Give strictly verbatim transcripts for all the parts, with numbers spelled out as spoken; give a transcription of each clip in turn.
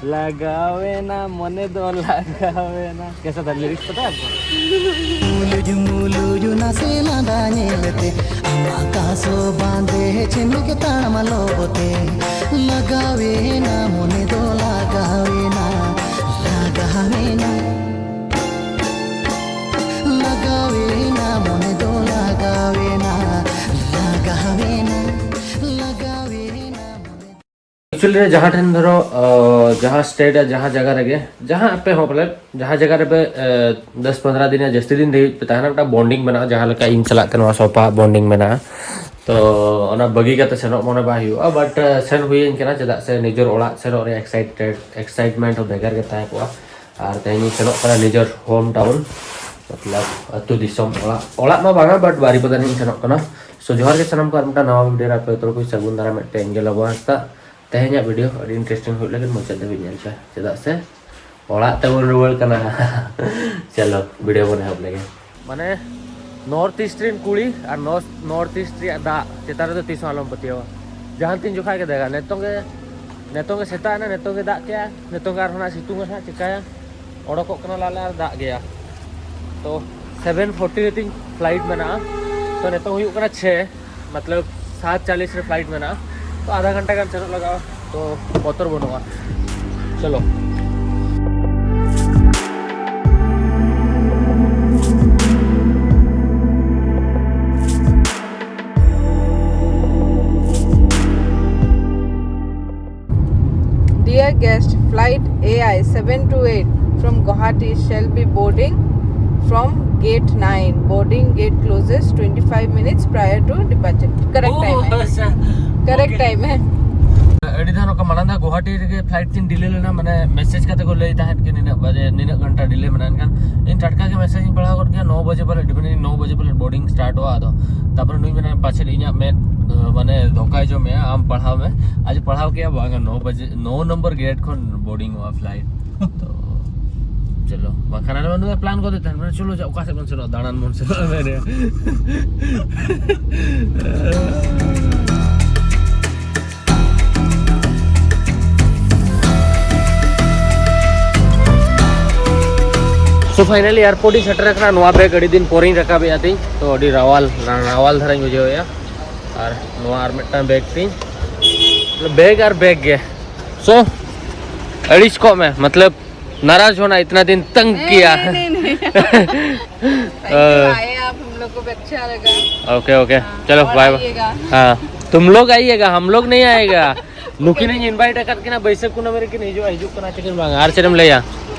ᱞᱟᱜᱟᱣᱮᱱᱟ ᱢᱚᱱᱮ ᱫᱚ ᱞᱟᱜᱟᱣᱮᱱᱟ᱾ कैसा था, लिरिक्स पता है आपको? ᱢᱩᱞᱩᱡ ᱢᱩᱞᱩᱡ ᱱᱟᱥᱮ ᱞᱟᱸᱫᱟ ᱧᱮᱞᱛᱮ ᱟᱢᱟᱜ ᱠᱟᱥᱚ ᱵᱟᱸᱫᱮ ᱪᱷᱤᱢᱞᱤᱠ ᱛᱟᱲᱟᱢ ᱞᱚᱵᱚᱛᱮ ᱞᱟᱜᱟᱣᱮᱱᱟ ᱢᱚᱱᱮ ᱫᱚ ᱞᱟᱜᱟᱣᱮᱱᱟ, ᱞᱟᱜᱟᱣᱮᱱᱟ, ᱞᱟᱜᱟᱣᱮᱱᱟ ᱢᱚᱱᱮ ᱫᱚ ᱞᱟᱜᱟᱣᱮᱱᱟ, ᱞᱟᱜᱟᱣᱮᱱᱟ, ᱞᱟᱜᱟᱣᱮᱱᱟ ᱢᱚᱱᱮ᱾ एक्चुअली ᱨᱮ ᱡᱟᱦᱟᱸ ᱴᱷᱮᱱ ᱫᱷᱚᱨᱚ, ᱟ, ᱡᱟᱦᱟᱸ ᱥᱴᱮᱴ ᱨᱮ ᱡᱟᱦᱟᱸ ᱡᱟᱭᱜᱟ ᱨᱮᱜᱮ, ᱡᱟᱦᱟᱸ ᱟᱯᱮ ᱦᱚᱸ ᱵᱚᱞᱮ ᱡᱟᱦᱟᱸ ᱡᱟᱭᱜᱟ ᱨᱮᱯᱮ, ᱟ, ᱫᱚᱥ ᱯᱚᱱᱫᱽᱨᱚ ᱫᱤᱱ ᱭᱟ ᱡᱟᱹᱥᱛᱤ ᱫᱤᱱ ᱫᱷᱟᱹᱵᱤᱡ ᱯᱮ ᱛᱟᱦᱮᱱᱟ, ᱢᱤᱫᱴᱟᱝ ᱵᱚᱱᱰᱤᱝ ᱢᱮᱱᱟᱜᱼᱟ᱾ ᱡᱟᱦᱟᱸ ᱞᱮᱠᱟ ᱤᱧ ᱥᱟᱞᱟᱜ ᱛᱮ ᱱᱚᱣᱟ ᱥᱚᱯᱟ ᱵᱚᱱᱰᱤᱝ ᱢᱮᱱᱟᱜᱼᱟ, ᱛᱚ ᱚᱱᱟ ᱵᱟᱹᱜᱤ ᱠᱟᱛᱮ ᱥᱮᱱᱚᱜ ᱢᱚᱱᱮ ᱵᱟᱭ ᱦᱩᱭᱩᱜᱼᱟ᱾ ᱵᱟᱴ ᱥᱮᱱ ᱦᱩᱭᱮᱱ ᱠᱟᱱᱟ, ᱪᱮᱫᱟᱜ ᱥᱮ ᱱᱤᱡᱮᱨ ᱚᱲᱟᱜ ᱥᱮᱱᱚᱜ ᱨᱮᱭᱟᱜ ᱮᱠᱥᱟᱭᱴᱮᱰ ᱮᱠᱥᱟᱭᱴᱢᱮᱱᱴ ᱦᱚᱸ ᱵᱷᱮᱜᱟᱨ ᱜᱮ ᱛᱟᱦᱮᱸ ᱠᱚᱜᱼᱟ᱾ ᱟᱨ ᱛᱮᱦᱮᱧ ᱤᱧ ᱥᱮᱱᱚᱜ ᱠᱟᱱᱟ ᱱᱤᱡᱮᱨ ᱦᱳᱢ ᱴᱟᱣᱩᱱ, ᱢᱚᱛᱞᱚᱵ ᱟᱹᱛᱩ ᱫᱤᱥᱚᱢ ᱚᱲᱟᱜ, ᱚᱲᱟᱜ ᱢᱟ ᱵᱟᱝᱟ, ᱵᱟᱴ ᱵᱟᱨᱤᱯᱟᱫᱟ ᱤᱧ ᱥᱮᱱᱚᱜ ᱠᱟᱱᱟ᱾ ᱥᱚ ᱡᱚᱦᱟᱨ ᱜᱮ ᱥᱟᱱᱟᱢ ᱠᱚ, ᱟᱨ ᱢᱤᱫᱴᱟᱝ ᱱᱟᱣᱟ ᱵᱷᱤᱰᱤᱭᱳ ᱨᱮ ᱟᱯᱮ ᱡᱚᱛᱚ ᱠᱚ ᱥᱟᱹᱜᱩᱱ ᱫᱟᱨᱟᱢ᱾ ᱢᱤᱫᱴᱮᱱ ᱮᱱᱡᱮᱞ ᱵᱟᱵᱩ ᱦᱟᱸᱥᱫᱟ᱾ ᱛᱮᱦᱮᱧᱟᱜ ᱵᱷᱤᱰᱤᱭᱳ ᱟᱹᱰᱤ ᱤᱱᱴᱟᱨᱮᱥᱴᱤᱝ ᱦᱩᱭᱩᱜ ᱞᱟᱹᱜᱤᱫ ᱢᱩᱪᱟᱹᱫ ᱫᱷᱟᱹᱵᱤᱡ ᱧᱮᱞ ᱯᱮ, ᱪᱮᱫᱟᱜ ᱥᱮ ᱚᱲᱟᱜ ᱛᱮᱵᱚᱱ ᱨᱩᱣᱟᱹᱲ ᱠᱟᱱᱟ᱾ ᱪᱚᱞᱚ ᱵᱷᱤᱰᱤᱭᱳ ᱵᱚᱱ ᱮᱦᱚᱵ ᱞᱮᱜᱮ᱾ ᱢᱟᱱᱮ ᱱᱚᱨᱛᱷ ᱤᱥᱴ ᱨᱮᱱ ᱠᱩᱲᱤ ᱟᱨ ᱱᱚᱨᱛᱷ ᱱᱚᱨᱛᱷ ᱤᱥᱴ ᱨᱮᱭᱟᱜ ᱫᱟᱜ ᱪᱮᱛᱟᱱ ᱨᱮᱫᱚ ᱛᱤᱥ ᱦᱚᱸ ᱟᱞᱚᱢ ᱯᱟᱹᱛᱭᱟᱹᱣᱟ᱾ ᱡᱟᱦᱟᱸ ᱛᱤᱱ ᱡᱚᱠᱷᱟ ᱜᱮ ᱫᱟᱜᱟ, ᱱᱤᱛᱚᱝ ᱜᱮ ᱱᱤᱛᱚᱝ ᱜᱮ ᱥᱮᱛᱟᱜ ᱮᱱᱟ, ᱱᱤᱛᱚᱝ ᱜᱮ ᱫᱟᱜ ᱠᱮᱜᱼᱟ, ᱱᱤᱛᱚᱝ ᱜᱮ ᱟᱨᱦᱚᱸ ᱱᱟᱜ ᱥᱤᱛᱩᱝ ᱟᱭ ᱦᱟᱸᱜ, ᱪᱤᱠᱟᱭᱟ? ᱚᱰᱚᱠᱚᱜ ᱠᱟᱱᱟ ᱞᱟᱞᱮ ᱟᱨ ᱫᱟᱜ ᱜᱮᱭᱟ᱾ ᱛᱚ ᱥᱮᱵᱷᱮᱱ ᱯᱷᱳᱨᱴᱤ ᱨᱮ ᱛᱤᱧ ᱯᱷᱞᱟᱭᱤᱴ ᱢᱮᱱᱟᱜᱼᱟ᱾ ᱛᱚ ᱱᱤᱛᱚᱝ ᱦᱩᱭᱩᱜ ᱠᱟᱱᱟ ᱪᱷᱮ, ᱢᱚᱛᱞᱚᱵ ᱥᱟᱛ ᱪᱟᱞᱤᱥ ᱨᱮ ᱯᱷᱞᱟᱭᱤᱴ ᱢᱮᱱᱟᱜᱼᱟ᱾ ᱛᱚ ᱟᱫᱷᱟ ᱜᱷᱚᱱᱴᱟ ᱜᱟᱱ ᱥᱮᱱᱚᱜ ᱞᱟᱜᱟᱜᱼᱟ, ᱛᱚ ᱵᱚᱛᱚᱨ ᱵᱟᱹᱱᱩᱜᱼᱟ᱾ ᱪᱚᱞᱚ᱾ Dear guest, flight A I seven two eight from Guwahati shall be boarding from gate nine. Boarding gate closes twenty five minutes prior to departure. Correct time है। Correct time है। ᱟᱹᱰᱤ ᱫᱷᱟᱣ ᱱᱚᱝᱠᱟ ᱢᱟᱲᱟᱝ ᱫᱷᱟᱣ ᱜᱩᱣᱟᱦᱟᱴᱤ ᱨᱮᱜᱮ ᱯᱷᱞᱟᱭᱤᱴ ᱛᱤᱧ ᱰᱤᱞᱮ ᱞᱮᱱᱟ, ᱢᱟᱱᱮ ᱢᱮᱥᱮᱡᱽ ᱠᱟᱛᱮ ᱠᱚ ᱞᱟᱹᱭ ᱛᱟᱦᱮᱸᱫ ᱠᱤ ᱱᱤᱱᱟᱹᱜ ᱵᱟᱡᱮ, ᱱᱤᱱᱟᱹᱜ ᱜᱷᱚᱱᱴᱟ ᱰᱤᱞᱮ ᱢᱮᱱᱟᱜᱼᱟ᱾ ᱮᱱᱠᱷᱟᱱ ᱤᱧ ᱴᱟᱴᱠᱟ ᱜᱮ ᱢᱮᱥᱮᱡᱽ ᱤᱧ ᱯᱟᱲᱦᱟᱣ ᱜᱚᱫ ᱠᱮᱫᱟ, ᱱᱚ ᱵᱟᱡᱮ ᱯᱟᱞᱮ ᱰᱤᱯᱮᱱᱰᱤᱝ ᱱᱚ ᱵᱟᱡᱮ ᱯᱟᱞᱮ ᱵᱳᱨᱰᱤᱝ ᱥᱴᱟᱨᱴᱚᱜᱼᱟ᱾ ᱟᱫᱚ ᱛᱟᱨᱯᱚᱨᱮ ᱱᱩᱭ ᱢᱮᱱᱟ ᱯᱟᱪᱮᱫ ᱤᱧᱟᱹᱜ ᱢᱮᱫ, ᱢᱟᱱᱮ ᱫᱷᱳᱠᱟᱭ ᱡᱚᱢᱮᱜᱼᱟ, ᱟᱢ ᱯᱟᱲᱦᱟᱣ ᱢᱮ᱾ ᱟᱡ ᱯᱟᱲᱦᱟᱣ ᱠᱮᱜᱼᱟ, ᱵᱟᱝᱟ, ᱱᱚ ᱵᱟᱡᱮ, ᱱᱚ ᱱᱚᱢᱵᱚᱨ ᱜᱮᱴ ᱠᱷᱚᱱ ᱵᱳᱨᱰᱤᱝᱚᱜᱼᱟ ᱯᱷᱞᱟᱭᱤᱴ᱾ ᱛᱚ ᱪᱚᱞᱚ, ᱵᱟᱝᱠᱷᱟᱱ ᱟᱞᱮ ᱢᱟ ᱱᱩᱭ ᱯᱞᱟᱱ ᱜᱚᱫᱮᱫ ᱛᱟᱦᱮᱱ, ᱢᱟᱱᱮ ᱪᱚᱞᱚ ᱡᱟ, ᱚᱠᱟ ᱥᱮᱫ ᱵᱚᱱ ᱥᱮᱱᱚᱜᱼᱟ, ᱫᱟᱬᱟᱱ ᱵᱚᱱ ᱥᱮᱱᱚᱜᱼᱟ ᱢᱮᱱᱮᱜᱼᱟ᱾ ᱛᱚ ᱯᱷᱟᱭᱱᱟᱞᱤ ᱮᱭᱟᱨᱯᱳᱨᱴ ᱤᱧ ᱥᱮᱴᱮᱨ ᱟᱠᱟᱱᱟ᱾ ᱱᱚᱣᱟ ᱵᱮᱜᱽ ᱟᱹᱰᱤ ᱫᱤᱱ ᱯᱚᱨᱮᱧ ᱨᱟᱠᱟᱵᱮᱜᱼᱟ ᱛᱤᱧ, ᱛᱚ ᱟᱹᱰᱤ ᱨᱟᱣᱟᱞ, ᱨᱟᱣᱟᱞ ᱫᱷᱟᱨᱟᱧ ᱵᱩᱡᱷᱟᱹᱣᱮᱜᱼᱟ᱾ ᱟᱨ ᱱᱚᱣᱟ ᱟᱨ ᱢᱤᱫᱴᱟᱝ ᱵᱮᱜᱽ ᱛᱤᱧ, ᱵᱮᱜᱽ ᱟᱨ ᱵᱮᱜᱽ ᱜᱮ᱾ ᱥᱳ ᱟᱹᱲᱤᱥ ᱠᱚᱜ ᱢᱮ, ᱢᱚᱛᱞᱚᱵ ᱱᱟᱨᱟᱡ ᱦᱳᱱᱟ, ᱤᱛᱱᱟ ᱫᱤᱱ ᱛᱟᱝ ᱠᱤᱭᱟ᱾ नहीं, नहीं, नहीं। थैंक यू, आए आप, हम लोग को भी अच्छा लगा। ओके ओके, हाँ, चलो और बाय बाय। आइएगा। हाँ, तुम लोग आइएगा, हम लोग नहीं आएगा। ᱱᱩᱠᱤᱱᱤᱧ ᱤᱱᱵᱷᱟᱭᱤᱴ ᱟᱠᱟᱫ ᱠᱤᱱᱟ ᱵᱟᱹᱭᱥᱟᱹᱠᱷ ᱠᱩᱱᱟᱹᱢᱤ ᱨᱮᱠᱤᱱ ᱦᱤᱡᱩᱜᱼᱟ, ᱦᱤᱡᱩᱜ ᱠᱟᱱᱟ ᱥᱮ ᱠᱤᱱ ᱵᱟᱝ, ᱟᱨ ᱪᱮᱫ ᱮᱢ ᱞᱟᱹᱭᱟ?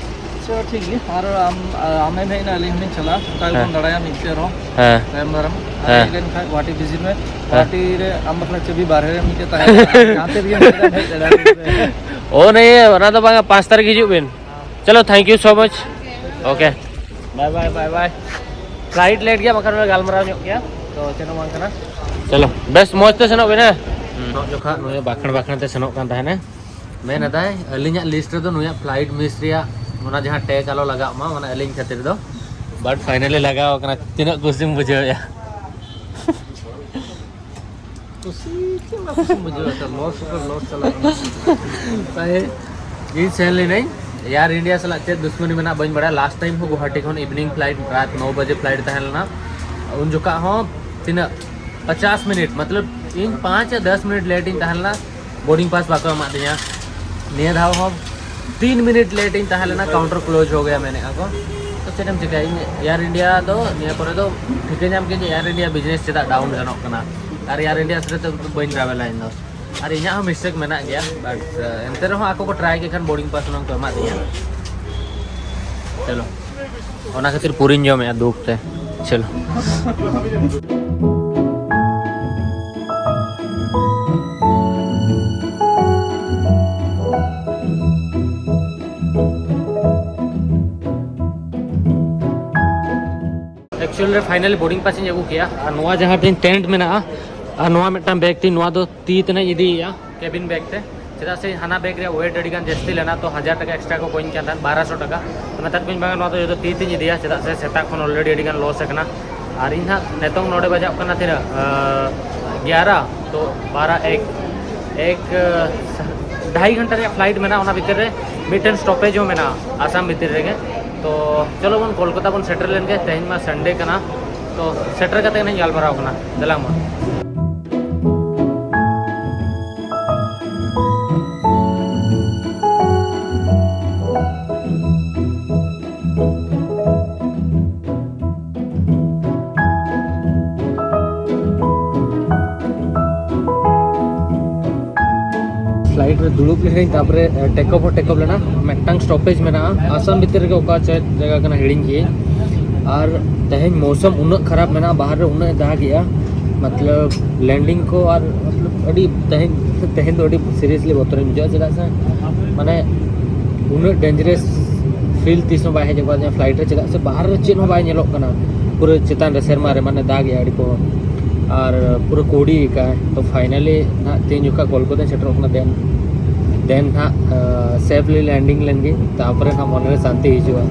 ᱟᱪᱪᱷᱟ, ᱴᱷᱤᱠ ᱜᱮᱭᱟ᱾ ᱟᱨ ᱟᱢ, ᱟᱢᱮᱢ ᱦᱮᱡ ᱮᱱᱟ, ᱟᱹᱞᱤᱧ ᱦᱚᱸᱞᱤᱧ ᱪᱟᱞᱟᱜᱼᱟ, ᱚᱱᱠᱟ ᱜᱮᱵᱚᱱ ᱦᱮᱸ᱾ ᱫᱟᱬᱟᱭᱟ ᱢᱤᱫ ᱛᱮ ᱨᱮᱦᱚᱸ᱾ ᱦᱮᱸ᱾ ᱛᱟᱭᱚᱢ ᱫᱟᱨᱟᱢ ᱟᱨ ᱦᱮᱸ᱾ ᱦᱮᱡ ᱞᱮᱱᱠᱷᱟᱱ ᱜᱩᱣᱟᱦᱟᱴᱤ ᱵᱷᱤᱡᱤᱴ ᱢᱮ᱾ ᱦᱮᱸ᱾ ᱜᱩᱣᱟᱦᱟᱴᱤ ᱨᱮ ᱟᱢ ᱵᱟᱠᱷᱨᱟ ᱪᱟᱹᱵᱤ ᱵᱟᱨᱦᱮ ᱨᱮ ᱢᱤᱫᱴᱮᱡ ᱛᱟᱦᱮᱸ ᱠᱟᱱᱟ, ᱡᱟᱦᱟᱸ ᱛᱤ ᱨᱮᱜᱮᱢ ᱦᱮᱡ ᱫᱟᱲᱮᱭᱟᱜᱼᱟ᱾ ᱳ ᱱᱤᱭᱟᱹ, ᱚᱱᱟ ᱫᱚ ᱵᱟᱝᱟ, ᱯᱟᱸᱪ ᱛᱟᱹᱨᱤᱠᱷ ᱦᱤᱡᱩᱜ ᱵᱤᱱ᱾ ᱪᱚᱞᱚ, thank you so much. OK, bye bye, bye bye. Flight late ᱜᱮᱭᱟ, ᱵᱟᱠᱷᱟᱱ ᱜᱟᱞᱢᱟᱨᱟᱣ ᱧᱚᱜ ᱜᱮᱭᱟ, ᱛᱚ ᱪᱮᱫ ᱦᱚᱸ ᱵᱟᱝ ᱠᱟᱱᱟ᱾ ᱪᱚᱞᱚ, ᱵᱮᱥ ᱢᱚᱡᱽ ᱛᱮ ᱥᱮᱱᱚᱜ ᱵᱤᱱ, ᱦᱮᱸ᱾ ᱦᱩᱸ᱾ ᱱᱚᱜ ᱡᱚᱠᱷᱟ ᱱᱩᱭ ᱵᱟᱠᱷᱟᱬ ᱵᱟᱠᱷᱟᱬ ᱛᱮ ᱥᱮᱱᱚᱜ ᱠᱟᱱ ᱛᱟᱦᱮᱱᱟ᱾ ᱢᱮᱱ ᱮᱫᱟᱭ, ᱟᱹᱞᱤᱧᱟᱜ ᱞᱤᱥᱴ ᱨᱮᱫᱚ ᱱᱩᱭᱟᱜ ᱯᱷᱞᱟᱭᱤᱴ ᱢᱤᱥ ᱨᱮᱭᱟᱜ ᱚᱱᱟ ᱡᱟᱦᱟᱸ ᱴᱮᱜᱽ ᱟᱞᱚ ᱞᱟᱜᱟᱜ ᱢᱟ, ᱚᱱᱟ ᱟᱹᱞᱤᱧ ᱠᱷᱟᱹᱛᱤᱨ ᱫᱚ᱾ ᱵᱟᱴ ᱯᱷᱟᱭᱱᱟᱞᱤ ᱞᱟᱜᱟᱣ ᱟᱠᱟᱱᱟ᱾ ᱛᱤᱱᱟᱹᱜ ᱠᱩᱥᱤᱢ ᱵᱩᱡᱷᱟᱹᱣᱮᱫᱼᱟ? ᱠᱩᱥᱤ ᱪᱮᱫ ᱞᱮᱠᱟ ᱠᱩᱥᱤᱢ ᱵᱩᱡᱷᱟᱹᱣᱟ? ᱛᱚ ᱞᱚᱥ ᱩᱯᱚᱨ ᱞᱚᱥ ᱪᱟᱞᱟᱜ ᱠᱟᱱᱟ᱾ ᱛᱟᱭ ᱤᱧ ᱥᱮᱱ ᱞᱤᱱᱟᱹᱧ, ᱮᱭᱟᱨ ᱤᱱᱰᱤᱭᱟ ᱥᱟᱞᱟᱜ ᱪᱮᱫ ᱫᱩᱥᱢᱟᱱᱤ ᱢᱮᱱᱟᱜ ᱵᱟᱹᱧ ᱵᱟᱲᱟᱭᱟ᱾ ᱞᱟᱥᱴ ᱴᱟᱭᱤᱢ ᱦᱚᱸ ᱜᱩᱣᱟᱦᱟᱴᱤ ᱠᱷᱚᱱ ᱤᱵᱷᱤᱱᱤᱝ ᱯᱷᱞᱟᱭᱤᱴ, ᱨᱟᱛ ᱱᱚ ᱵᱟᱡᱮ ᱯᱷᱞᱟᱭᱤᱴ ᱛᱟᱦᱮᱸ ᱞᱮᱱᱟ᱾ ᱩᱱ ᱡᱚᱠᱷᱟ ᱦᱚᱸ ᱛᱤᱱᱟᱹᱜ ᱯᱚᱪᱟᱥ ᱢᱤᱱᱤᱴ, ᱢᱚᱛᱞᱚᱵ ᱤᱧ ᱯᱟᱸᱪ ᱭᱟ ᱫᱚᱥ ᱢᱤᱱᱤᱴ ᱞᱮᱴ ᱤᱧ ᱛᱟᱦᱮᱸ ᱞᱮᱱᱟ, ᱵᱳᱨᱰᱤᱝ ᱯᱟᱥ ᱵᱟᱠᱚ ᱮᱢᱟᱫᱤᱧᱟ᱾ ᱱᱤᱭᱟᱹ ᱫᱷᱟᱣ ᱦᱚᱸ ᱛᱤᱱ ᱢᱤᱱᱤᱴ ᱞᱮᱴ ᱤᱧ ᱛᱟᱦᱮᱸ ᱞᱮᱱᱟ, ᱠᱟᱣᱩᱱᱴᱟᱨ ᱠᱞᱳᱡᱽ ᱦᱳ ᱜᱮᱭᱟ ᱢᱮᱱᱮᱫᱼᱟ ᱠᱚ᱾ ᱛᱚ ᱪᱮᱫ ᱮᱢ ᱪᱤᱠᱟᱹᱭᱟ, ᱤᱧ ᱮᱭᱟᱨ ᱤᱱᱰᱤᱭᱟ ᱫᱚ ᱱᱤᱭᱟᱹ ᱠᱚᱨᱮ ᱫᱚ ᱴᱷᱤᱠᱟᱹ ᱧᱟᱢ ᱠᱮᱫ ᱡᱮ ᱮᱭᱟᱨ ᱤᱱᱰᱤᱭᱟ ᱵᱤᱡᱽᱱᱮᱥ ᱪᱮᱫᱟᱜ ᱰᱟᱣᱩᱱ ᱜᱟᱱᱚᱜ ᱠᱟᱱᱟ, ᱟᱨ ᱮᱭᱟᱨ ᱤᱱᱰᱤᱭᱟ ᱥᱟᱛᱮ ᱫᱚ ᱵᱟᱹᱧ ᱴᱨᱟᱵᱷᱮᱞᱟ ᱤᱧ ᱫᱚ᱾ ᱟᱨ ᱤᱧᱟᱹᱜ ᱦᱚᱸ ᱢᱤᱥᱴᱮᱠ ᱢᱮᱱᱟᱜ ᱜᱮᱭᱟ, ᱵᱟᱴ ᱮᱱᱛᱮ ᱨᱮᱦᱚᱸ ᱟᱠᱚ ᱠᱚ ᱴᱨᱟᱭ ᱠᱮᱫ ᱠᱷᱟᱱ ᱵᱳᱨᱰᱤᱝ ᱯᱟᱥ ᱦᱩᱱᱟᱹᱝ ᱠᱚ ᱮᱢᱟᱫᱤᱧᱟ᱾ ᱪᱚᱞᱚ, ᱚᱱᱟ ᱠᱷᱟᱹᱛᱤᱨ ᱯᱩᱨᱤᱧ ᱡᱚᱢᱮᱫᱼᱟ ᱫᱩᱠ ᱛᱮ᱾ ᱪᱚᱞᱚ᱾ ᱮᱠᱪᱩᱭᱮᱞ ᱨᱮ ᱯᱷᱟᱭᱱᱟᱞᱤ ᱵᱳᱨᱰᱤᱝ ᱯᱟᱥ ᱤᱧ ᱟᱹᱜᱩ ᱠᱮᱜᱼᱟ, ᱟᱨ ᱱᱚᱣᱟ ᱡᱟᱦᱟᱸ ᱴᱷᱮᱱ ᱴᱮᱱᱴ ᱢᱮᱱᱟᱜᱼᱟ, ᱟᱨ ᱱᱚᱣᱟ ᱢᱤᱫᱴᱟᱝ ᱵᱮᱜᱽ ᱛᱤᱧ, ᱱᱚᱣᱟ ᱫᱚ ᱛᱤ ᱛᱮᱱᱟᱜ ᱤᱧ ᱤᱫᱤᱭᱮᱜᱼᱟ, ᱠᱮᱵᱤᱱ ᱵᱮᱜᱽ ᱛᱮ, ᱪᱮᱫᱟᱜ ᱥᱮ ᱦᱟᱱᱟ ᱵᱮᱜᱽ ᱨᱮᱭᱟᱜ ᱳᱭᱮᱴ ᱟᱹᱰᱤ ᱜᱟᱱ ᱡᱟᱹᱥᱛᱤ ᱞᱮᱱᱟ, ᱛᱚ ᱦᱟᱡᱟᱨ ᱴᱟᱠᱟ ᱮᱠᱥᱴᱨᱟ ᱠᱚ ᱠᱚᱭᱤᱧ ᱠᱟᱱ ᱛᱟᱦᱮᱸᱫ, ᱵᱟᱨᱚᱥᱚ ᱴᱟᱠᱟ᱾ ᱛᱚ ᱢᱮᱛᱟᱫ ᱠᱚᱣᱟᱧ, ᱵᱟᱝᱟ, ᱱᱚᱣᱟ ᱫᱚ ᱡᱚᱛᱚ ᱛᱤ ᱛᱤᱧ ᱤᱫᱤᱭᱟ, ᱪᱮᱫᱟᱜ ᱥᱮ ᱥᱮᱛᱟᱜ ᱠᱷᱚᱱ ᱚᱞᱨᱮᱰᱤ ᱟᱹᱰᱤ ᱜᱟᱱ ᱞᱚᱥ ᱟᱠᱟᱱᱟ᱾ ᱟᱨ ᱤᱧ ᱦᱟᱸᱜ ᱱᱤᱛᱚᱝ ᱱᱚᱰᱮ ᱵᱟᱡᱟᱜ ᱠᱟᱱᱟ ᱛᱤᱱᱟᱹᱜ, ᱟᱸ, ᱜᱭᱟᱨᱟ, ᱛᱚ ᱵᱟᱨᱟ ᱮᱠ, ᱮᱠ, ᱟᱸ, ᱰᱷᱟᱭᱤ ᱜᱷᱚᱱᱴᱟ ᱨᱮᱭᱟᱜ ᱯᱷᱞᱟᱭᱤᱴ ᱢᱮᱱᱟᱜᱼᱟ, ᱚᱱᱟ ᱵᱷᱤᱛᱤᱨ ᱨᱮ ᱢᱤᱫᱴᱮᱱ ᱥᱴᱚᱯᱮᱡᱽ ᱦᱚᱸ ᱢᱮᱱᱟᱜᱼᱟ ᱟᱥᱟᱢ ᱵᱷᱤᱛᱤᱨ ᱨᱮᱜᱮ᱾ ᱛᱚ ᱪᱚᱞᱚ ᱵᱚᱱ ᱠᱳᱞᱠᱟᱛᱟ ᱵᱚᱱ ᱥᱮᱴᱮᱨ ᱞᱮᱱ ᱜᱮ᱾ ᱛᱮᱦᱮᱧ ᱢᱟ ᱥᱟᱱᱰᱮ ᱠᱟᱱᱟ, ᱛᱚ ᱥᱮᱴᱮᱨ ᱠᱟᱛᱮ ᱜᱮ ᱱᱟᱧ ᱜᱟᱞᱢᱟᱨᱟᱣ ᱠᱟᱱᱟ᱾ ᱫᱮᱞᱟ ᱢᱟ᱾ ᱯᱷᱞᱟᱭᱤᱴ ᱨᱮ ᱫᱩᱲᱩᱵ ᱞᱮᱱᱟᱹᱧ, ᱛᱟᱨᱯᱚᱨᱮ ᱴᱮᱠ ᱚᱯᱷ ᱦᱚᱸ ᱴᱮᱠ ᱚᱯᱷ ᱞᱮᱱᱟ᱾ ᱢᱤᱫᱴᱟᱝ ᱥᱴᱚᱯᱮᱡᱽ ᱢᱮᱱᱟᱜᱼᱟ ᱟᱥᱟᱢ ᱵᱷᱤᱛᱤᱨ ᱨᱮᱜᱮ, ᱚᱠᱟ ᱪᱮᱫ ᱡᱟᱭᱜᱟ ᱠᱟᱱᱟ ᱦᱤᱲᱤᱧ ᱠᱤᱭᱟᱹᱧ᱾ ᱟᱨ ᱛᱮᱦᱮᱧ ᱢᱳᱥᱚᱢ ᱩᱱᱟᱹᱜ ᱠᱷᱟᱨᱟᱯ ᱢᱮᱱᱟᱜᱼᱟ, ᱵᱟᱦᱟᱨ ᱨᱮ ᱩᱱᱟᱹᱜ ᱮ ᱫᱟᱜᱮᱜᱼᱟ, ᱢᱚᱛᱞᱚᱵ ᱞᱮᱱᱰᱤᱝ ᱠᱚ ᱟᱨ ᱢᱚᱛᱞᱚᱵ ᱟᱹᱰᱤ ᱛᱮᱦᱮᱧ, ᱛᱮᱦᱮᱧ ᱫᱚ ᱟᱹᱰᱤ ᱥᱤᱨᱤᱭᱟᱥᱞᱤ ᱵᱚᱛᱚᱨᱤᱧ ᱵᱩᱡᱷᱟᱹᱣᱟ, ᱪᱮᱫᱟᱜ ᱥᱮ ᱢᱟᱱᱮ ᱩᱱᱟᱹᱜ ᱰᱮᱧᱡᱟᱨᱟᱥ ᱯᱷᱤᱞ ᱛᱤᱥ ᱦᱚᱸ ᱵᱟᱭ ᱦᱮᱡ ᱟᱠᱟᱫᱤᱧᱟ ᱯᱷᱞᱟᱭᱤᱴ ᱨᱮ, ᱪᱮᱫᱟᱜ ᱥᱮ ᱵᱟᱦᱟᱨ ᱨᱮ ᱪᱮᱫ ᱦᱚᱸ ᱵᱟᱭ ᱧᱮᱞᱚᱜ ᱠᱟᱱᱟ᱾ ᱯᱩᱨᱟᱹ ᱪᱮᱛᱟᱱ ᱨᱮ ᱥᱮᱨᱢᱟ ᱨᱮ ᱢᱟᱱᱮ ᱫᱟᱜᱮᱜᱼᱟ ᱟᱹᱰᱤ ᱯᱚᱦᱚ, ᱟᱨ ᱯᱩᱨᱟᱹ ᱠᱩᱦᱰᱤ ᱟᱠᱟᱫᱼᱟᱭ᱾ ᱛᱚ ᱯᱷᱟᱭᱱᱟᱞᱤ ᱱᱟᱦᱟᱜ ᱛᱮᱦᱮᱧ ᱡᱚᱠᱷᱟ ᱠᱳᱞᱠᱟᱛᱟᱧ ᱥᱮᱴᱮᱨᱚᱜ ᱠᱟᱱᱟ, ᱫᱮᱱ ᱫᱮᱱ ᱱᱟᱦᱟᱜ ᱥᱮᱯᱷᱞᱤ ᱞᱮᱱᱰᱤᱝ ᱞᱮᱱ ᱜᱮ, ᱛᱟᱨᱯᱚᱨᱮ ᱱᱟᱦᱟᱜ ᱢᱚᱱᱮᱨᱮ ᱥᱟᱱᱛᱤ ᱦᱤᱡᱩᱜᱼᱟ᱾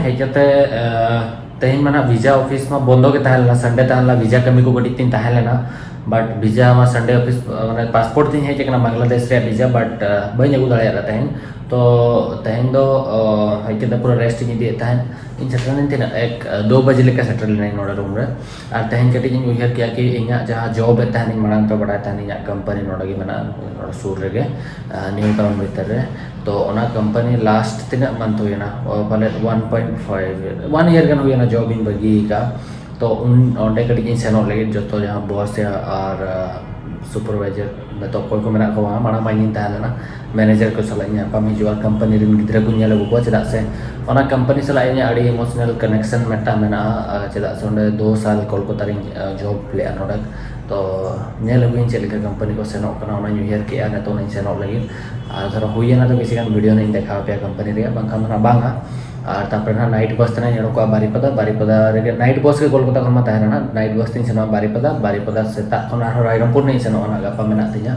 ᱦᱮᱡ ᱠᱟᱛᱮ ᱛᱮᱦᱮᱧ ᱢᱟ ᱱᱟᱜ ᱵᱷᱤᱡᱟ ᱚᱯᱷᱤᱥ ᱢᱟ ᱵᱚᱱᱫᱚ ᱜᱮ ᱛᱟᱦᱮᱸ ᱞᱮᱱᱟ, ᱥᱟᱱᱰᱮ ᱛᱟᱦᱮᱸ ᱞᱮᱱᱟ, ᱵᱷᱤᱡᱟ ᱠᱟᱹᱢᱤ ᱠᱚ ᱠᱟᱹᱴᱤᱡ ᱛᱤᱧ ᱛᱟᱦᱮᱸ ᱞᱮᱱᱟ᱾ ᱵᱟᱴ ᱵᱷᱤᱡᱟ ᱢᱟ ᱥᱟᱱᱰᱮ ᱚᱯᱷᱤᱥ, ᱢᱟᱱᱮ ᱯᱟᱥᱯᱳᱨᱴ ᱛᱤᱧ ᱦᱮᱡ ᱟᱠᱟᱱᱟ ᱵᱟᱝᱞᱟᱫᱮᱥ ᱨᱮᱭᱟᱜ ᱵᱷᱤᱡᱟ, ᱵᱟᱴ ᱵᱟᱹᱧ ᱟᱹᱜᱩ ᱫᱟᱲᱮᱭᱟᱫᱟ ᱛᱮᱦᱮᱧ᱾ ᱛᱚ ᱛᱮᱦᱮᱧ ᱫᱚ ᱚ, ᱦᱮᱡ ᱠᱟᱛᱮ ᱯᱩᱨᱟᱹ ᱨᱮᱥᱴ ᱤᱧ ᱤᱫᱤᱭᱮᱫ ᱛᱟᱦᱮᱸᱫ᱾ ᱤᱧ ᱥᱮᱴᱮᱨ ᱞᱮᱱᱟᱹᱧ ᱛᱤᱱᱟᱹᱜ ᱮᱠ ᱫᱳ ᱵᱟᱡᱮ ᱞᱮᱠᱟ ᱥᱮᱴᱮᱨ ᱞᱮᱱᱟᱹᱧ ᱱᱚᱰᱮ ᱨᱩᱢ ᱨᱮ᱾ ᱟᱨ ᱛᱮᱦᱮᱧ ᱠᱟᱹᱴᱤᱡ ᱤᱧ ᱩᱭᱦᱟᱹᱨ ᱠᱮᱜᱼᱟ ᱠᱤ ᱤᱧᱟᱹᱜ ᱡᱟᱦᱟᱸ ᱡᱚᱵ ᱮᱫ ᱛᱟᱦᱮᱱᱤᱧ ᱢᱟᱲᱟᱝ ᱛᱮ ᱵᱟᱲᱟᱭ ᱛᱟᱦᱮᱱ ᱤᱧᱟᱹᱜ ᱠᱳᱢᱯᱟᱱᱤ ᱱᱚᱰᱮ ᱜᱮ ᱢᱮᱱᱟᱜᱼᱟ, ᱱᱚᱰᱮ ᱥᱩᱨ ᱨᱮᱜᱮ, ᱱᱤᱭᱩ ᱴᱟᱣᱩᱱ ᱵᱷᱤᱛᱤᱨ ᱨᱮ᱾ ᱛᱚ ᱚᱱᱟ ᱠᱳᱢᱯᱟᱱᱤ ᱞᱟᱥᱴ ᱛᱤᱱᱟᱹᱜ ᱢᱟᱱᱛᱷ ᱦᱩᱭᱮᱱᱟ? ᱚ, ᱯᱟᱞᱮᱫ one point five, one year ᱜᱟᱱ ᱦᱩᱭᱮᱱᱟ ᱡᱚᱵ ᱤᱧ ᱵᱟᱹᱜᱤ ᱟᱠᱟᱫᱼᱟ᱾ ᱛᱚ ᱩᱱ ᱚᱸᱰᱮ ᱠᱟᱹᱴᱤᱡ ᱤᱧ ᱥᱮᱱᱚᱜ ᱞᱟᱹᱜᱤᱫ, ᱡᱚᱛᱚ ᱡᱟᱦᱟᱸ ᱵᱚᱥ ᱟᱨ ᱥᱩᱯᱟᱨᱵᱷᱟᱭᱡᱟᱨ ᱱᱤᱛᱚᱜ ᱚᱠᱚᱭ ᱠᱚ ᱢᱮᱱᱟᱜ ᱠᱚᱣᱟ, ᱢᱟᱲᱟᱝ ᱢᱟ ᱤᱧᱤᱧ ᱛᱟᱦᱮᱸ ᱞᱮᱱᱟ, ᱢᱮᱱᱮᱡᱟᱨ ᱠᱚ ᱥᱟᱞᱟᱜ ᱤᱧ ᱧᱟᱯᱟᱢ ᱦᱤᱡᱩᱜᱼᱟ, ᱠᱳᱢᱯᱟᱱᱤ ᱨᱮᱱ ᱜᱤᱫᱽᱨᱟᱹ ᱠᱚᱧ ᱧᱮᱞ ᱟᱹᱜᱩ ᱠᱚᱣᱟ, ᱪᱮᱫᱟᱜ ᱥᱮ ᱚᱱᱟ ᱠᱳᱢᱯᱟᱱᱤ ᱥᱟᱞᱟᱜ ᱤᱧᱟᱹᱜ ᱟᱹᱰᱤ ᱤᱢᱳᱥᱚᱱᱟᱞ ᱠᱟᱱᱮᱠᱥᱚᱱ ᱢᱤᱫᱴᱟᱝ ᱢᱮᱱᱟᱜᱼᱟ᱾ ᱟᱨ ᱪᱮᱫᱟᱜ ᱥᱮ ᱚᱸᱰᱮ ᱫᱩ ᱥᱟᱞ ᱠᱳᱞᱠᱟᱛᱟ ᱨᱤᱧ ᱡᱚᱵ ᱞᱮᱫᱼᱟ ᱱᱚᱰᱮ᱾ ᱛᱚ ᱧᱮᱞ ᱟᱹᱜᱩᱭᱟᱹᱧ ᱪᱮᱫ ᱞᱮᱠᱟ ᱠᱳᱢᱯᱟᱱᱤ ᱠᱚ ᱥᱮᱱᱚᱜ ᱠᱟᱱᱟ, ᱚᱱᱟᱧ ᱩᱭᱦᱟᱹᱨ ᱠᱮᱜᱼᱟ ᱱᱤᱛᱚᱜ ᱚᱱᱟᱧ ᱥᱮᱱᱚᱜ ᱞᱟᱹᱜᱤᱫ᱾ ᱟᱨ ᱫᱷᱚᱨᱚ ᱦᱩᱭᱮᱱᱟ ᱛᱚ ᱠᱤᱪᱷᱩ ᱜᱟᱱ ᱵᱷᱤᱰᱤᱭᱳ ᱱᱟᱜ ᱤᱧ ᱫᱮᱠᱷᱟᱣ ᱟᱯᱮᱭᱟ ᱠᱳᱢᱯᱟᱱᱤ ᱨᱮᱭᱟᱜ, ᱵᱟᱝᱠᱷᱟᱱ ᱫᱚ ᱱᱟᱜ ᱵᱟᱝᱟ᱾ ᱟᱨ ᱛᱟᱨᱯᱚᱨᱮ ᱱᱟᱜ ᱱᱟᱭᱤᱴ ᱵᱟᱥ ᱛᱮ ᱱᱟᱜ ᱤᱧ ᱚᱰᱚᱠᱚᱜᱼᱟ ᱵᱟᱨᱤᱯᱟᱫᱟ᱾ ᱵᱟᱨᱤᱯᱟᱫᱟ ᱨᱮᱜᱮ ᱱᱟᱭᱤᱴ ᱵᱟᱥ ᱜᱮ ᱠᱳᱞᱠᱟᱛᱟ ᱠᱷᱚᱱ ᱢᱟ ᱛᱟᱦᱮᱸ ᱞᱮᱱᱟ, ᱱᱟᱭᱤᱴ ᱵᱟᱥ ᱛᱤᱧ ᱥᱮᱱᱚᱜᱼᱟ ᱵᱟᱨᱤᱯᱟᱫᱟ᱾ ᱵᱟᱨᱤᱯᱟᱫᱟ ᱥᱮᱛᱟᱜ ᱠᱷᱚᱱ ᱟᱨᱦᱚᱸ ᱨᱟᱭᱨᱚᱝᱯᱩᱨ ᱱᱟᱜ ᱤᱧ ᱥᱮᱱᱚᱜᱼᱟ, ᱱᱟᱜ ᱜᱟᱯᱟ ᱢᱮᱱᱟᱜ ᱛᱤᱧᱟ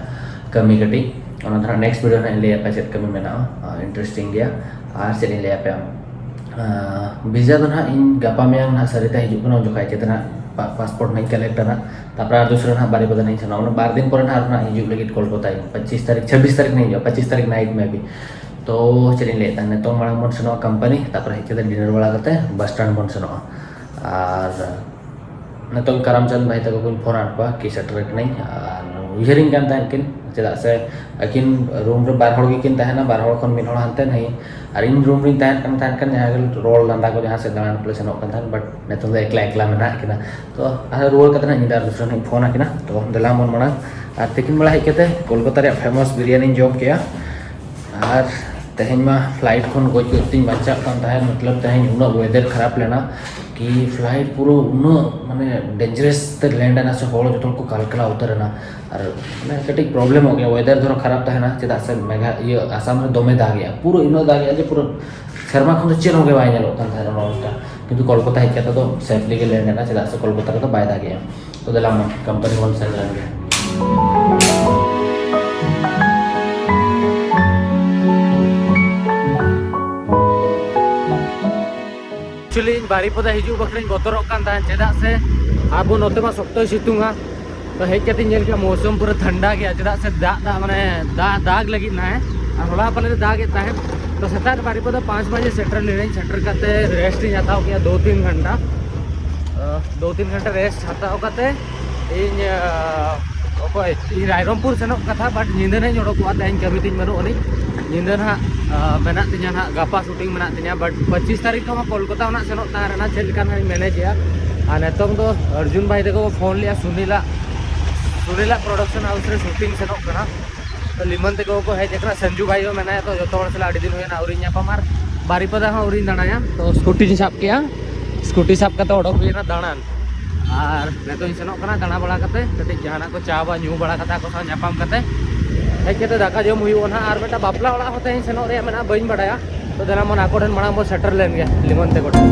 ᱠᱟᱹᱢᱤ ᱠᱟᱹᱴᱤᱡ᱾ ᱚᱱᱟ ᱫᱚ ᱱᱟᱜ ᱱᱮᱠᱥᱴ ᱵᱷᱤᱰᱤᱭᱳ ᱱᱟᱜ ᱤᱧ ᱞᱟᱹᱭ ᱟᱯᱮᱭᱟ ᱪᱮᱫ ᱠᱟᱹᱢᱤ ᱢᱮᱱᱟᱜᱼᱟ, ᱤᱱᱴᱟᱨᱮᱥᱴᱤᱝ ᱜᱮᱭᱟ᱾ ᱟᱨ ᱪᱮᱫ ᱤᱧ ᱞᱟᱹᱭ ᱟᱯᱮᱭᱟ, ᱵᱷᱤᱥᱟ ᱫᱚ ᱱᱟᱦᱟᱜ ᱤᱧ ᱜᱟᱯᱟ ᱢᱮᱭᱟᱝ ᱱᱟᱦᱟᱜ ᱥᱟᱹᱨᱤᱛᱮ ᱦᱤᱡᱩᱜ ᱠᱟᱱᱟ, ᱩᱱ ᱡᱚᱠᱷᱟᱡ ᱪᱮᱫ ᱱᱟᱦᱟᱜ ᱯᱟᱥᱯᱳᱨᱴ ᱱᱟᱦᱟᱜ ᱤᱧ ᱠᱟᱞᱮᱠᱴᱟ ᱱᱟᱦᱟᱜ᱾ ᱛᱟᱨᱯᱚᱨᱮ ᱟᱨ ᱫᱚᱥᱨᱟ ᱱᱟᱦᱟᱜ ᱵᱟᱨᱤᱯᱟᱫᱟ ᱱᱟᱦᱟᱜ ᱤᱧ ᱥᱮᱱᱚᱜᱼᱟ, ᱢᱟᱱᱮ ᱵᱟᱨ ᱫᱤᱱ ᱯᱚᱨᱮ ᱱᱟᱦᱟᱜ ᱟᱨ ᱱᱟᱦᱟᱜ ᱦᱤᱡᱩᱜ ᱞᱟᱹᱜᱤᱫ ᱠᱳᱞᱠᱟᱛᱟ ᱤᱧ, ᱯᱚᱸᱪᱤᱥ ᱛᱟᱹᱨᱤᱠᱷ ᱪᱷᱟᱵᱵᱤᱥ ᱛᱟᱹᱨᱤᱠᱷ ᱱᱟᱦᱟᱜ ᱤᱧ ᱦᱤᱡᱩᱜᱼᱟ, ᱯᱚᱸᱪᱤᱥ ᱛᱟᱹᱨᱤᱠᱷ ᱱᱟᱭᱤᱴ ᱢᱮ ᱵᱤ᱾ ᱛᱚ ᱪᱮᱫ ᱤᱧ ᱞᱟᱹᱭᱮᱫ ᱛᱟᱦᱮᱸᱫ, ᱱᱤᱛᱚᱝ ᱢᱟᱲᱟᱝ ᱵᱚᱱ ᱥᱮᱱᱚᱜᱼᱟ ᱠᱳᱢᱯᱟᱱᱤ, ᱛᱟᱨᱯᱚᱨᱮ ᱦᱮᱡ ᱠᱟᱛᱮ ᱰᱤᱱᱟᱨ ᱵᱟᱲᱟ ᱠᱟᱛᱮ ᱵᱟᱥ ᱥᱴᱮᱱᱰ ᱵᱚᱱ ᱥᱮᱱᱚᱜᱼᱟ᱾ ᱟᱨ ᱱᱤᱛᱚᱝ ᱠᱟᱨᱟᱢᱪᱟᱸᱫᱽ ᱵᱷᱟᱭ ᱛᱟᱠᱚ ᱠᱚᱧ ᱯᱷᱳᱱ ᱟᱫ ᱠᱚᱣᱟ ᱠᱤ ᱥᱮᱴᱮᱨ ᱟᱠᱟᱱᱟᱹᱧ, ᱟᱨ ᱩᱭᱦᱟᱹᱨᱤᱧ ᱠᱟᱱ ᱛᱟᱦᱮᱸᱫ ᱠᱤᱱ, ᱪᱮᱫᱟᱜ ᱥᱮ ᱟᱹᱠᱤᱱ ᱨᱩᱢ ᱨᱮ ᱵᱟᱨ ᱦᱚᱲ ᱜᱮᱠᱤᱱ ᱛᱟᱦᱮᱱᱟ, ᱵᱟᱨ ᱦᱚᱲ ᱠᱷᱚᱱ ᱢᱤᱫ ᱦᱚᱲ ᱦᱟᱱᱛᱮ ᱱᱟᱹᱭ, ᱟᱨ ᱤᱧ ᱨᱩᱢ ᱨᱤᱧ ᱛᱟᱦᱮᱱ ᱠᱟᱱ ᱛᱟᱦᱮᱸᱫ ᱠᱟᱱ ᱡᱟᱦᱟᱸ ᱜᱮ ᱨᱚᱲ ᱞᱟᱸᱫᱟ ᱠᱚ ᱡᱟᱦᱟᱸ ᱥᱮᱫ ᱫᱟᱬᱟᱱ ᱠᱚᱞᱮ ᱥᱮᱱᱚᱜ ᱠᱟᱱ ᱛᱟᱦᱮᱸᱫ, ᱵᱟᱴ ᱱᱤᱛᱚᱝ ᱫᱚ ᱮᱠᱞᱟ ᱮᱠᱞᱟ ᱢᱮᱱᱟᱜ ᱠᱤᱱᱟ᱾ ᱛᱚ ᱟᱨ ᱨᱩᱣᱟᱹᱲ ᱠᱟᱛᱮ ᱱᱟᱜ ᱧᱤᱫᱟᱹ ᱟᱨ ᱫᱚᱥᱨᱟ ᱱᱟᱜ ᱤᱧ ᱯᱷᱳᱱ ᱟᱹᱠᱤᱱᱟ᱾ ᱛᱚ ᱫᱮᱞᱟ ᱵᱚᱱ ᱢᱟᱲᱟᱝ ᱟᱨ ᱛᱤᱠᱤᱱ ᱵᱮᱲᱟ ᱦᱮᱡ ᱠᱟᱛᱮ ᱠᱳᱞᱠᱟᱛᱟ ᱨᱮᱭᱟᱜ ᱯᱷᱮᱢᱟᱥ ᱵᱤᱨᱭᱟᱱᱤᱧ ᱡᱚᱢ ᱠᱮᱜᱼᱟ᱾ ᱟᱨ ᱛᱮᱦᱮᱧ ᱢᱟ ᱯᱷᱞᱟᱭᱤᱴ ᱠᱷᱚᱱ ᱜᱚᱡ ᱜᱚᱡ ᱛᱤᱧ ᱵᱟᱧᱪᱟᱜ ᱠᱟᱱ ᱛᱟᱦᱮᱸᱫ, ᱢᱚᱛᱞᱚᱵ ᱛᱮᱦᱮᱧ ᱩᱱᱟᱹᱜ ᱣᱮᱫᱟᱨ ᱠᱷᱟᱨᱟᱯ ᱞᱮᱱᱟ ᱠᱤ ᱯᱷᱞᱟᱭᱤᱴ ᱯᱩᱨᱟᱹ ᱩᱱᱟᱹᱜ ᱢᱟᱱᱮ ᱰᱮᱧᱡᱟᱨᱟᱥ ᱛᱮ ᱞᱮᱱᱰ ᱮᱱᱟ ᱥᱮ, ᱦᱚᱲ ᱡᱚᱛᱚ ᱦᱚᱲ ᱠᱚ ᱠᱟᱞᱠᱟᱞᱟ ᱩᱛᱟᱹᱨ ᱮᱱᱟ᱾ ᱟᱨ ᱢᱟᱱᱮ ᱠᱟᱹᱴᱤᱡ ᱯᱨᱚᱵᱞᱮᱢᱚᱜ ᱜᱮᱭᱟ, ᱣᱮᱫᱟᱨ ᱫᱷᱚᱨᱚ ᱠᱷᱟᱨᱟᱯ ᱛᱟᱦᱮᱱᱟ, ᱪᱮᱫᱟᱜ ᱥᱮ ᱢᱮᱜᱷᱟ ᱤᱭᱟᱹ ᱟᱥᱟᱢ ᱨᱮ ᱫᱚᱢᱮ ᱫᱟᱜᱮᱜᱼᱟ, ᱯᱩᱨᱟᱹ ᱩᱱᱟᱹᱜ ᱫᱟᱜᱮᱜᱼᱟ ᱡᱮ ᱯᱩᱨᱟᱹ ᱥᱮᱨᱢᱟ ᱠᱷᱚᱱ ᱫᱚ ᱪᱮᱫ ᱦᱚᱸ ᱜᱮ ᱵᱟᱭ ᱧᱮᱞᱚᱜ ᱠᱟᱱ ᱛᱟᱦᱮᱱᱟ ᱱᱚᱜᱼᱚ ᱱᱚᱝᱠᱟ᱾ ᱠᱤᱱᱛᱩ ᱠᱳᱞᱠᱟᱛᱟ ᱦᱮᱡ ᱠᱟᱛᱮ ᱫᱚ ᱥᱮᱯᱷᱞᱤ ᱜᱮ ᱞᱮᱱᱰ ᱮᱱᱟ, ᱪᱮᱫᱟᱜ ᱥᱮ ᱠᱳᱞᱠᱟᱛᱟ ᱨᱮᱫᱚ ᱵᱟᱭ ᱫᱟᱜᱮᱜᱼᱟ᱾ ᱛᱚ ᱫᱮᱞᱟ ᱢᱟ ᱠᱳᱢᱯᱟᱱᱤ ᱵᱚᱱ ᱥᱮᱱ ᱞᱮᱱ ᱜᱮ᱾ ᱮᱠᱪᱩᱭᱮᱞᱤ ᱤᱧ ᱵᱟᱨᱤᱯᱟᱫᱟ ᱦᱤᱡᱩᱜ ᱵᱟᱠᱷᱨᱟᱧ ᱵᱚᱛᱚᱨᱚᱜ ᱠᱟᱱ ᱛᱟᱦᱮᱸᱫ, ᱪᱮᱫᱟᱜ ᱥᱮ ᱟᱵᱚ ᱱᱚᱛᱮ ᱢᱟ ᱥᱚᱠᱛᱚᱭ ᱥᱤᱛᱩᱝᱟ᱾ ᱛᱚ ᱦᱮᱡ ᱠᱟᱛᱮᱧ ᱧᱮᱞ ᱠᱮᱫᱟ ᱢᱳᱥᱚᱢ ᱯᱩᱨᱟᱹ ᱴᱷᱟᱱᱰᱟ ᱜᱮᱭᱟ, ᱪᱮᱫᱟᱜ ᱥᱮ ᱫᱟᱜ ᱫᱟᱜ ᱢᱟᱱᱮ ᱫᱟᱜ ᱫᱟᱜ ᱞᱟᱹᱜᱤᱫ ᱱᱟᱦᱟᱜ, ᱟᱨ ᱦᱚᱞᱟ ᱯᱟᱞᱮ ᱫᱟᱜ ᱮᱫ ᱛᱟᱦᱮᱸᱫ᱾ ᱛᱚ ᱥᱮᱛᱟᱜ ᱨᱮ ᱵᱟᱨᱤᱯᱟᱫᱟ ᱯᱟᱸᱪ ᱵᱟᱡᱮ ᱥᱮᱴᱮᱨ ᱞᱤᱱᱟᱹᱧ, ᱥᱮᱴᱮᱨ ᱠᱟᱛᱮ ᱨᱮᱥᱴ ᱤᱧ ᱦᱟᱛᱟᱣ ᱠᱮᱫᱟ ᱫᱩ ᱛᱤᱱ ᱜᱷᱚᱱᱴᱟ᱾ ᱟᱦ, ᱫᱩ ᱛᱤᱱ ᱜᱷᱚᱱᱴᱟ ᱨᱮᱥᱴ ᱦᱟᱛᱟᱣ ᱠᱟᱛᱮ ᱤᱧ, ᱟᱦ, ᱚᱠᱚᱭ, ᱤᱧ ᱨᱟᱭᱨᱚᱝᱯᱩᱨ ᱥᱮᱱᱚᱜ ᱠᱟᱛᱷᱟ, but ᱧᱤᱫᱟᱹ ᱱᱟᱜ ᱤᱧ ᱚᱰᱚᱠᱚᱜᱼᱟ, ᱛᱮᱦᱮᱧ ᱠᱟᱹᱢᱤ ᱛᱤᱧ ᱵᱟᱹᱱᱩᱜ ᱟᱹᱱᱤᱡ᱾ ᱧᱤᱫᱟᱹ ᱱᱟᱦᱟᱜ, ᱟᱦ, ᱢᱮᱱᱟᱜ ᱛᱤᱧᱟ ᱱᱟᱦᱟᱜ, ᱜᱟᱯᱟ ᱥᱩᱴᱤᱝ ᱢᱮᱱᱟᱜ ᱛᱤᱧᱟ, but ᱯᱚᱸᱪᱤᱥ ᱛᱟᱹᱨᱤᱠᱷ ᱠᱷᱚᱱ ᱢᱟ ᱠᱳᱞᱠᱟᱛᱟ ᱠᱷᱚᱱᱟᱜ ᱥᱮᱱᱚᱜ ᱛᱟᱦᱮᱸ ᱨᱮᱱᱟᱜ ᱪᱮᱫ ᱞᱮᱠᱟ ᱱᱟᱦᱟᱜ ᱤᱧ ᱢᱮᱱᱮᱡᱮᱜᱼᱟ᱾ ᱟᱨ ᱱᱤᱛᱚᱝ ᱫᱚ ᱚᱨᱡᱩᱱ ᱵᱷᱟᱭ ᱛᱟᱠᱚ ᱠᱚ ᱯᱷᱳᱱ ᱞᱮᱜᱼᱟ, ᱥᱩᱱᱤᱞᱟᱜ, ᱥᱩᱱᱤᱞᱟᱜ ᱯᱨᱚᱰᱟᱠᱥᱚᱱ ᱦᱟᱣᱩᱥ ᱨᱮ ᱥᱩᱴᱤᱝ ᱥᱮᱱᱚᱜ ᱠᱟᱱᱟ᱾ ᱛᱚ ᱞᱤᱢᱚᱱ ᱛᱟᱠᱚ ᱠᱚ ᱦᱮᱡ ᱟᱠᱟᱱᱟ, ᱥᱟᱱᱡᱩ ᱵᱷᱟᱭ ᱦᱚᱸ ᱢᱮᱱᱟᱭᱟ, ᱛᱚ ᱡᱚᱛᱚ ᱦᱚᱲ ᱥᱟᱞᱟᱜ ᱟᱹᱰᱤ ᱫᱤᱱ ᱦᱩᱭᱱᱟ ᱟᱹᱣᱨᱤᱧ ᱧᱟᱯᱟᱢᱟ, ᱟᱨ ᱵᱟᱨᱤᱯᱟᱫᱟ ᱦᱚᱸ ᱟᱹᱣᱨᱤᱧ ᱫᱟᱬᱟᱭᱟ᱾ ᱛᱚ ᱥᱠᱩᱴᱤᱧ ᱥᱟᱵ ᱠᱮᱜᱼᱟ, ᱥᱠᱩᱴᱤ ᱥᱟᱵ ᱠᱟᱛᱮ ᱚᱰᱚᱠ ᱦᱩᱭᱱᱟ ᱫᱟᱬᱟᱱ᱾ ᱟᱨ ᱱᱤᱛᱚᱜ ᱤᱧ ᱥᱮᱱᱚᱜ ᱠᱟᱱᱟ ᱫᱟᱬᱟ ᱵᱟᱲᱟ ᱠᱟᱛᱮ, ᱠᱟᱹᱴᱤᱡ ᱡᱟᱦᱟᱱᱟᱜ ᱠᱚ ᱪᱟ ᱵᱟ ᱧᱩ ᱵᱟᱲᱟ ᱠᱟᱛᱮ ᱟᱠᱚ ᱥᱟᱶ ᱧᱟᱯᱟᱢ ᱠᱟᱛᱮ, ᱦᱮᱡ ᱠᱟᱛᱮ ᱫᱟᱠᱟ ᱡᱚᱢ ᱦᱩᱭᱩᱜᱼᱟ ᱱᱟᱦᱟᱜ᱾ ᱟᱨ ᱢᱤᱫᱴᱟᱝ ᱵᱟᱯᱞᱟ ᱚᱲᱟᱜ ᱦᱚᱸ ᱛᱮᱦᱮᱧ ᱥᱮᱱᱚᱜ ᱨᱮᱭᱟᱜ ᱢᱮᱱᱟᱜᱼᱟ, ᱵᱟᱹᱧ ᱵᱟᱰᱟᱭᱟ᱾ ᱛᱚ ᱫᱮᱞᱟ ᱢᱚᱱ ᱟᱠᱚ ᱴᱷᱮᱱ ᱢᱟᱲᱟᱝ ᱵᱚᱱ ᱥᱮᱴᱮᱨ ᱞᱮᱱ ᱜᱮ, ᱞᱤᱢᱚᱱ ᱛᱟᱠᱚ ᱴᱷᱮᱱ᱾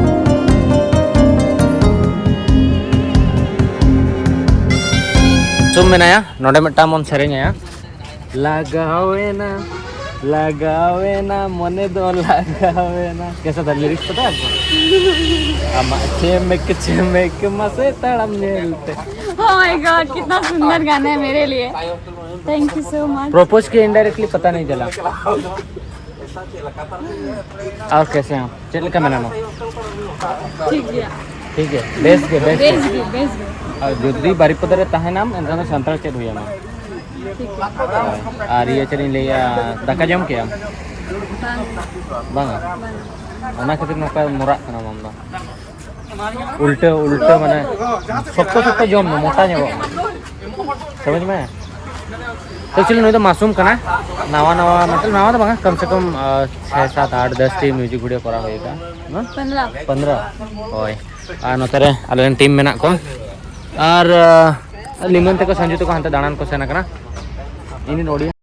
ᱥᱩᱢ ᱢᱮᱱᱟᱭᱟ ᱱᱚᱰᱮ, ᱢᱤᱫᱴᱟᱝ ᱵᱚᱱ ᱥᱮᱨᱮᱧ ᱟᱭᱟ᱾ ᱞᱟᱜᱟᱣᱮᱱᱟ ᱞᱟᱜᱟᱣᱮᱱᱟ ᱢᱚᱱᱮ ᱫᱚ ᱞᱟᱜᱟᱣᱮᱱᱟ᱾ कैसा था लिरिक्स पता है आपको? ᱟᱢᱟᱜ ᱪᱮᱢᱮᱠ ᱪᱮᱢᱮᱠ ᱢᱟᱥᱮ ᱛᱟᱲᱟᱢ ᱧᱮᱞᱛᱮ। Oh my God, कितना सुंदर गाना है मेरे लिए। Thank you so much। Propose के इनडायरेक्टली पता नहीं चला। और कैसे हैं आप? ᱪᱮᱫ ᱞᱮᱠᱟ ᱢᱮᱱᱟᱢᱟ? ᱴᱷᱤᱠ ᱜᱮᱭᱟ᱾ ᱴᱷᱤᱠ ᱜᱮᱭᱟ, ᱵᱮᱥ ᱜᱮ, ᱵᱮᱥ ᱜᱮ᱾ ᱵᱮᱥ ᱜᱮ, ᱵᱮᱥ ᱜᱮ᱾ ᱟᱨ ᱡᱩᱫᱤ ᱵᱟᱨᱤᱯᱟᱫᱟ ᱨᱮ ᱛᱟᱦᱮᱱᱟᱢ, ᱮᱱᱠᱷᱟᱱ ᱫᱚ ᱥᱟᱱᱛᱟᱲ ᱪᱮᱫ ᱦᱩᱭ ᱟᱢᱟ? ᱴᱷᱤᱠ ᱜᱮᱭᱟ᱾ ᱦᱳᱭ᱾ ᱟᱨ ᱤᱭᱟᱹ ᱪᱮᱫ ᱤᱧ ᱞᱟᱹᱭᱟ, ᱫᱟᱠᱟ ᱡᱚᱢ ᱠᱮᱜ ᱟᱢ? ᱵᱟᱝ᱾ ᱵᱟᱝᱟ? ᱵᱟᱝ᱾ ᱚᱱᱟ ᱠᱷᱟᱹᱛᱤᱨ ᱱᱚᱝᱠᱟ ᱢᱚᱨᱟᱜ ᱠᱟᱱᱟᱢ ᱟᱢ ᱫᱚ᱾ ᱩᱞᱴᱟᱹ, ᱩᱞᱴᱟᱹ ᱢᱟᱱᱮ ᱥᱚᱠᱛᱚ ᱥᱚᱠᱛᱚ ᱡᱚᱢ ᱢᱮ, ᱢᱚᱴᱟ ᱧᱚᱜᱚᱜ ᱢᱮ᱾ ᱥᱚᱢᱚᱡᱽ ᱢᱮ? ᱮᱠᱪᱩᱭᱮᱞᱤ ᱱᱩᱭ ᱫᱚ ᱢᱟᱥᱩᱢ ᱠᱟᱱᱟ, ᱱᱟᱣᱟ ᱱᱟᱣᱟ, ᱢᱚᱛᱞᱚᱵ ᱱᱟᱣᱟ ᱫᱚ ᱵᱟᱝᱟ, ᱠᱚᱢ ᱥᱮ ᱠᱚᱢ ᱪᱷᱮ ᱥᱟᱛ ᱟᱴ ᱫᱚᱥ ᱴᱤ ᱢᱤᱣᱡᱤᱠ ᱵᱷᱤᱰᱤᱭᱳ ᱠᱚᱨᱟᱣ ᱦᱩᱭ ᱟᱠᱟᱱᱟ᱾ ᱦᱮᱸ? ᱯᱚᱱᱫᱽᱨᱚ᱾ ᱯᱚᱱᱫᱽᱨᱚ? ᱦᱳᱭ᱾ ᱟᱨ ᱱᱚᱛᱮ ᱨᱮ ᱟᱞᱮ ᱨᱮᱱ ᱴᱤᱢ ᱢᱮᱱᱟᱜ ᱠᱚᱣᱟ᱾ ᱟᱨ ᱞᱤᱢᱚᱱ ᱛᱟᱠᱚ, ᱥᱟᱱᱡᱩ ᱛᱟᱠᱚ ᱦᱟᱱᱛᱮ ᱫᱟᱬᱟᱱ ᱠᱚ ᱥᱮᱱ ᱟᱠᱟᱱᱟ᱾ ᱤᱧ ᱨᱮᱱ ᱚᱰᱤᱭᱮᱱᱥ